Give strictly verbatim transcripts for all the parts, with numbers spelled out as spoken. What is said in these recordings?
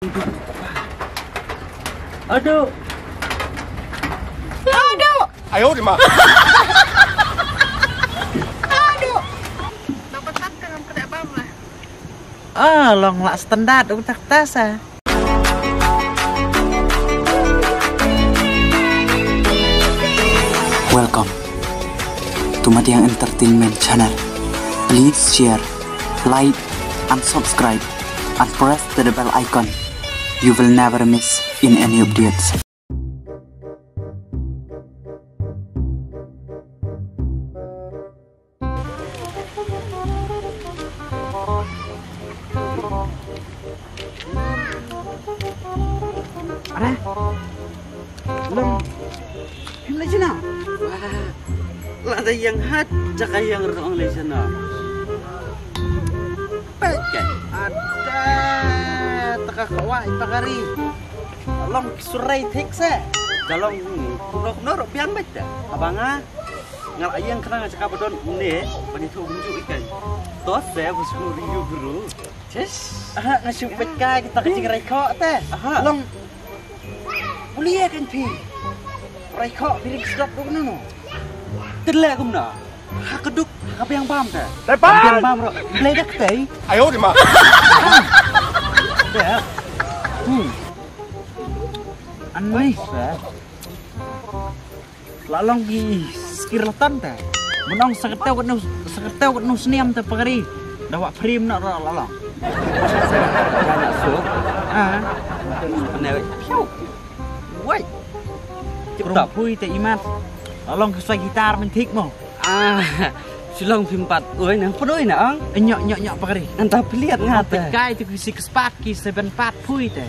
Aduh. Aduh. Ayo, di ma. Aduh. Dapat tak dalam kedai bang lah. Ah, long lah standar utak tasa. Welcome to Madiang Entertainment Channel. Please share, like, and subscribe, and press the bell icon. You will never miss in any updates. Ara. Long. Phim leit shano? Wah. Lada ïeng hat, jaka ïeng rong leit shano. Peit kan. Ada. Taka kawai pakari. Long surrei thik se. Ka long kumno kumno ruh biang beit te. Abang ah. Nga la ïeng khnang jaka ba don une, ban ïathuh kumjuh ïa ka. To se ba shu review bro. Ches. Aha, nga shu peit kai kita ka jingrei khoh te. Aha. Long. Buli ïa kan phi. Rei khoh phi ring sdot duk nano. Tyle kumno. Ha ka duk, ha ka biang bam te. Tepan! Biang bam ro. Blei dak tei. Ayo di ma. Te. Hmm. Anai se. La long ki skir latan te. Mun ong sa ktew katno, sa ktew katno snem te pakari. Da wah prim na la long. Sa na so. Ah. Anai wai. Wai. Tip top. Pui te imat. La long ki sa gitar men thik mo. Ah. Shillong phim pat. Oi nang pun oi na ong. Nyok nyok nyok pakari. Anta peliat nga te. Kai tu ki six pack ki seven pack pui te.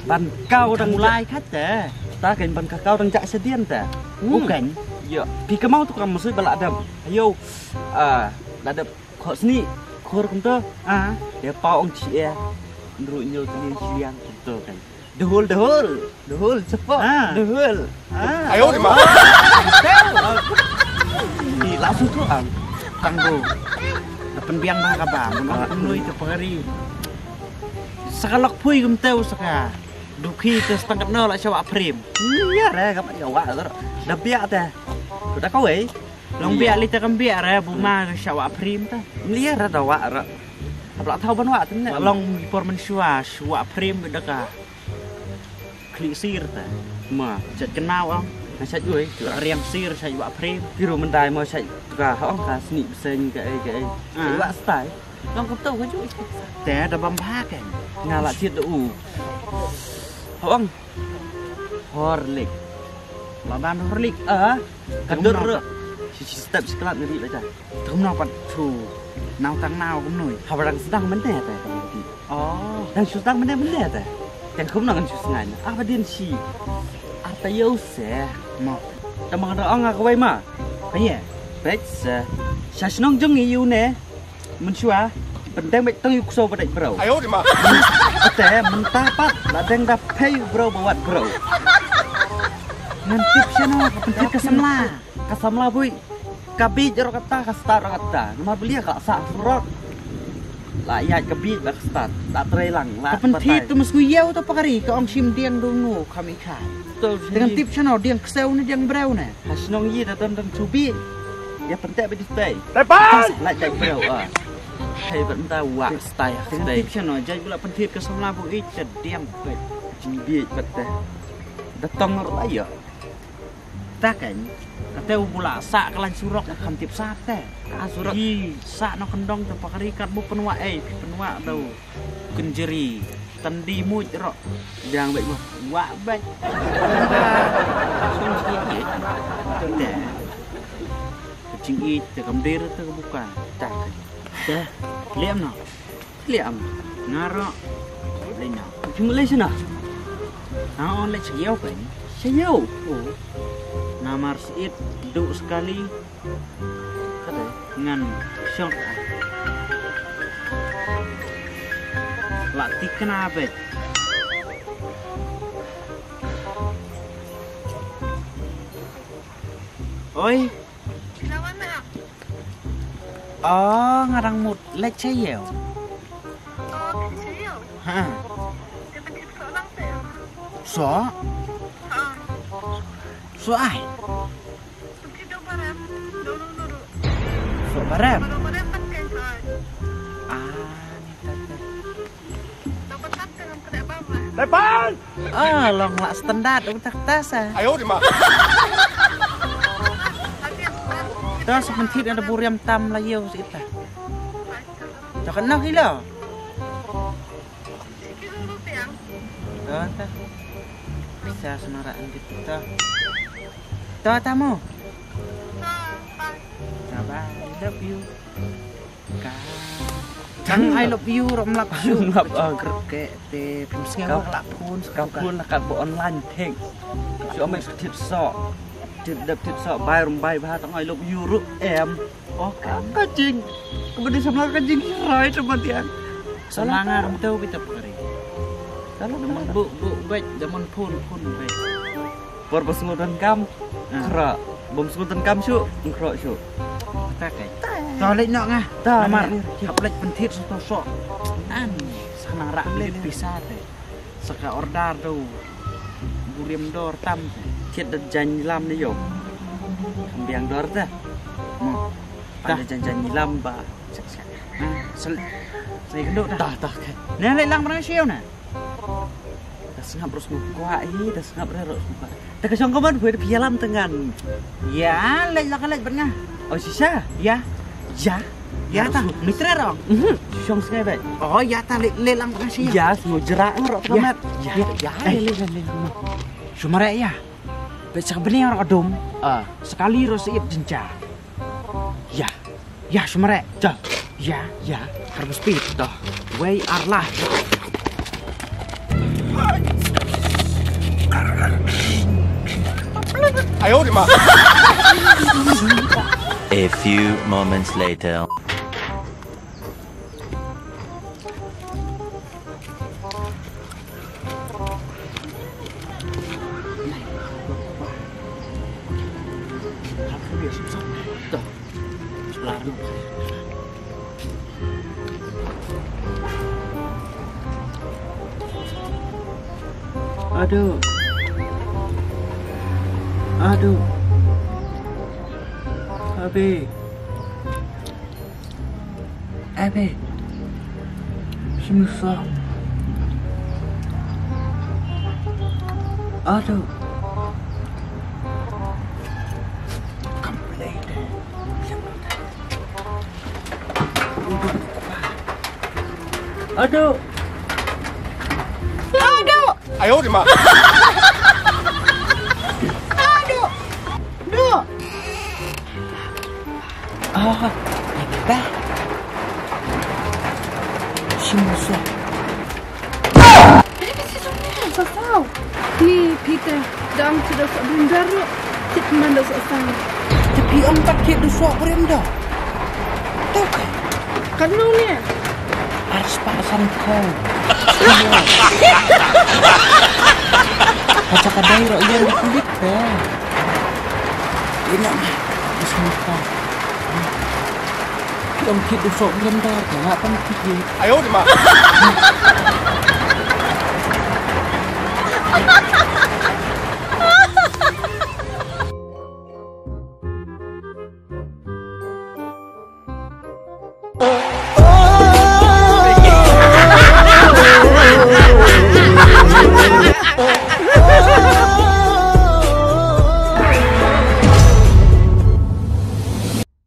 Ban kau dang mulai khat te. Ta kan ban ka kau dang jak sedian te. Hmm. Bukan. Yo, pi kamau tu kam masui bala adam. Ayo. Ah, la dep khot sni khor kumto. Ah, dia pau ong chi e. Nru nyu tu ni siang kumto kan. Dehul dehul. Dehul sepak. Ah. Dehul. Ah. Ayo di ma. Di langsung tu ang. Tanggo. Depan biang dah kaba. Menang penui tu pengari. Sekalok pui kumto seka. Duki te setengah nol lah syawa prim. Iya re, kamat ya wak tu. Dah biak te. Udah kau eh. Long biak li te kam biak re, buma syawa prim te. Iya re dah wak re. Apa tak tahu ban wak tu ne. Long por mensua syawa prim deka. Klik sir te. Ma, chat kenau am. Nga chat oi. Riang sir syawa prim. Kiru mendai ma chat ka hong ka seni beseng ka eh ka eh. Ah. Wak stai. Long kau tahu ka ju. Te da bam bha kan. Nga la cit u. Hong. Horlik. Laban horlik. Ah. Kadur. Si si step sekelat ngeri baca. Tum na pat chu. Nau tang nau kumnui. Habarang sedang mende te. Oh. Dan shu tang mende mende te. Yang kumno kan shu sengai. Apa din si. Arta yau se. Mo. Tamang ada ong aku wai ma. Kaya. Pet se. Sasnong jong iu ne. Menshwa, pendeng bek tong yu kso badek bro. Ayo di ma. Ate, mentah pat, la deng da pay bro bawat bro. Ngan tip shano, ka pentip ka samla. Ka samla bui. Ka bit ro kata, ka star ro kata. Nama belia ka sa surok. La yat ka bit ba ka star. Tak terai lang. Ka pentip tu mas ku yau tu pakari, ka ong shim diang dong nu, kami kai. Dengan tip shano, diang kseu ni, diang breu ni. Ha shnong yi da don don chubi. Ya pentek ba di stay. Tepat! Lai dai breu ah. Hai ban ta wa stay ha stay. Tip shano jai gula pentit ka samla bu i cha diang bet. Jing bi bet te. Da tong ro la ya. Ta kan. Kate u bula sa ka lan surok kan tip sa te. Ah surok. Yi sa no kendong te pakari kat bu penwa eh penwa dau. Kenjeri tandi muj ro. Jang baik mah. Wak baik. Song sikit. Te. Kecing i te kamdir te kebuka. Tak. Te. Liam no. Liam. Ngaro. Lena. Cuma lei sana. Nah, on lei siyau kan. Siyau. Oh. Namar siit duk sekali. Ngan shong. La tikna bet. Oi. Oh, ngarang mut lek chayeu. Ha. Sok? Sok ai? Sok barem? Ah, ni ta ta. Tepan! Ah, long lah standar utak tasa. Ayo di ma. Dah sementit ada buriam tam lah yo sita. Cakap nak gila. Dah dah. Bisa senarak gitu dah. Dah tamu. Bye bye, love you. Ka. Tang I love you rom lap shu. Lap, ah. Ker ke te pum sngew ka lap phone. Ka phone la ka bo online thik. Shu amai sa thit sok. Thit dep thit sok bai rom bai ba tang I love you ru em. Oh ka. Ka jing. Ka bani samla ka jing rai tu matian. Samla nga rom tu bita pari. Kalau da mon bu bu bek da mon phone phone bek. Por ba sngewdon kam, ah, khra. Bym sngewdon kam shu, khra shu. Ta kai. Ta leit noh nga. Ta namar ni. Hap leit pynthit sa to sok. An, sa nang rak leit pisa te. Sa ka order do. Burim dor tam te. Thied da jan lam ni yo. Kam biang dor te. Mo. Ta da jan jan lam ba. Sel. Sel kendu ta. Ta ta kai. Ne leit lang barang siu na. Ta sngap ros mukwa hi, ta sngap re ros mukwa. Ta ka shong kaman pwe pia lam tengan. Ya, lej la ka lej bad nga. Oh shisha? Ya. Ya. Ya ta. Mitra rong. Mhm. Shong sngai bai. Oh ya ta lej lej lang bad nga shi. Ya, sngo jerak ngarok kamat. Ya. Ya. Ya. Lej lej lej. Shumare ya. Be sa bni ngarok adum. Ah. Sekali ros iit jinja. Ya. Ya, shumare. Ja. Ya, ya. Harus speed. Dah. Wei arlah. Ayo di ma. A few moments later. Aduh. Aduh. Abi. Abi. Shim sa. Aduh. Aduh. Aduh. Ayo di ma. Aduh. Duh. Ah, bah. Shim sa. Sasau. Ni Peter, dang ti da sa bundar. Tit man da sa sang. Tapi ong pat kit da sa brem da. Tak. Kan no ni. Ars pa san ko. Hacha ka dai ro yen kulit pe. Ina. Bismillah. Ki ong kit u sok lem dor ka nga pang kit ye. Ayo di ma.